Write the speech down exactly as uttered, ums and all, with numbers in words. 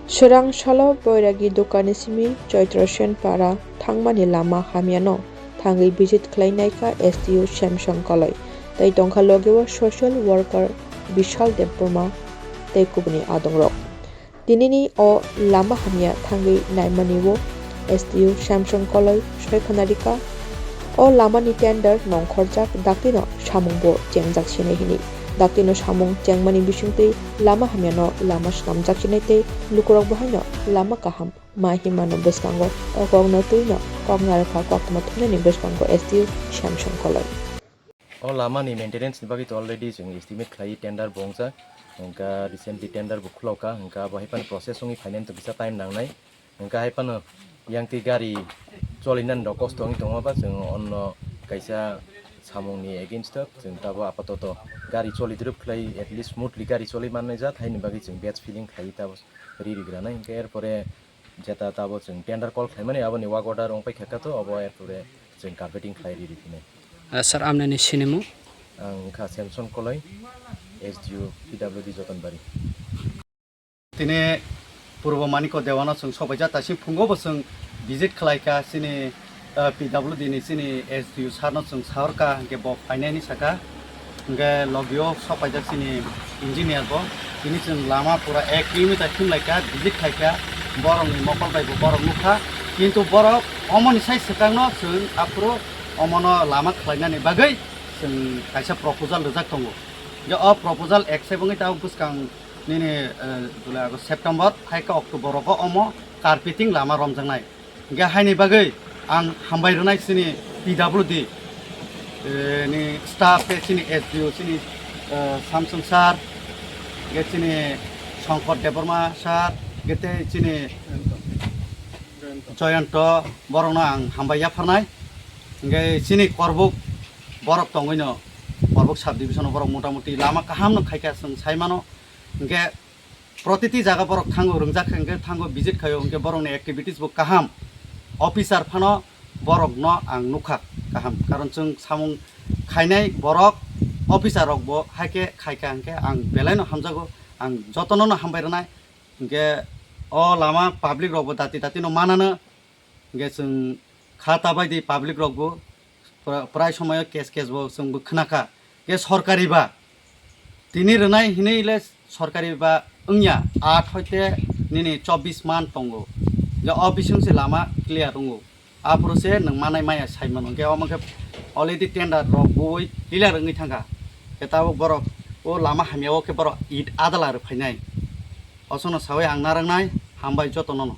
Swrang salo Boiragi Dukani simi Choitra Sen para thangmani lama hamyano thangwi visit khlai naikha S D O Samson Koloi, tei tongkha logeo social worker Bishal Debbarma tei kubuni adongrok. Tinini o lama hamya thangwi naimani o S D O Samson Koloi soi khna rikha, o lamani tender nongkhorjak, daktino samungbo chengjak sinai hini. Daktino samung chengmani bisingtwi lama hamyano lama swnamjak sinai tei lukurokbo haino lama kaham ma himano bwskango o kokno twino kok narwkha koktwma thumnani bwskango S D O Samson Koloi. O lama ni maintenance ni bagwi to already chwng estimate khlai tender bo wngjak, hwnkha recently tender bo khulokha, hwnkha bo hai phano process wngwi phainani to kisa time nangnai, hwnkha hai phano yang twi gari cholinan rok kosto wngwi tongo ba chwng onno kaisa samung ni against o chwng tabo apatoto gari choli drip khlai at least smoothly gari choli mannai jat haini bagwi chwng batch filling khlai tabo ri rigranai, hwnkhe erpore jeta tabo chwng tender call khlaimani aboni work order wngpai kha to obo erpore chwng carpeting khlai ri riphinai. Ah, sir, amnani sinimung? Ang wngkha Samson Koloi, S D O P W D Jotonbari. Tini Purbo Maniko Dewano chwng sopaijak, taising phungo bo chwng visit khlaikha chini ah, P W D ni chini S D O sir no chwng sahorkha, hwnkhe bo phainani saka, hwnkhe logio sok paijak chini engineer bo, tini chwng lama pura ek kilometer himlaikha, visit khaikha, borok ni mokol bai bo borok nukha, kintu borok omoni sai swkang no chwng aphuru omono lama khlainani bagwi chwng kaisa proposal rwjak tongo, hwnkhe o proposal accept wngwi tabuk bwskang nini, eh, July, August, September, hai khe October rogo omo carpeting lama romjaknai. Hingke haini bagwi ang hambai rwnai chini P W D, eh, ni staff tei chini S D O chini, eh, Samsung sir, hingke chini Songkor Debbarma sir, hingke tei chini Joyonto borokno ang hambai yapharnai. Hingke chini Korbuk borok tongwino, Korbuk sub division o borok motamuti lama kahamno khaikha chwng sai mano. Hingke protiti jaga borok thango, rwngjak khe hwnkhe thango, visit khaio, hwnkhe borokni activities bo kaham. Officer phano borokno ang nukha kaham, karon chwng samung khainai borok, officer rokbo haikhe khaikha hwnkhe ang belaino hamjago, ang jotonono hambai rwnai. Hwnkhe o lama public rokbo dati datino manano, hwnkhe chwng kha ta bai di public rokbo pra-, prai somoyo case case bo chwngbo khwnakha. Hwnkhe sorkari ba tini rwnai hinwi le sorkari ba wngya, aat hoite nini chobbish man tongo. Je o bising se lama clear wngo. Aphuru se nwng manai maya sai mano. Hwnkhe omo khe already tender rok bui clear wngwi thangkha. Khe tabuk borok o lama hamya o khe borok it adala rw phainai. Osono sawi ang narwknai, hambai jotono no.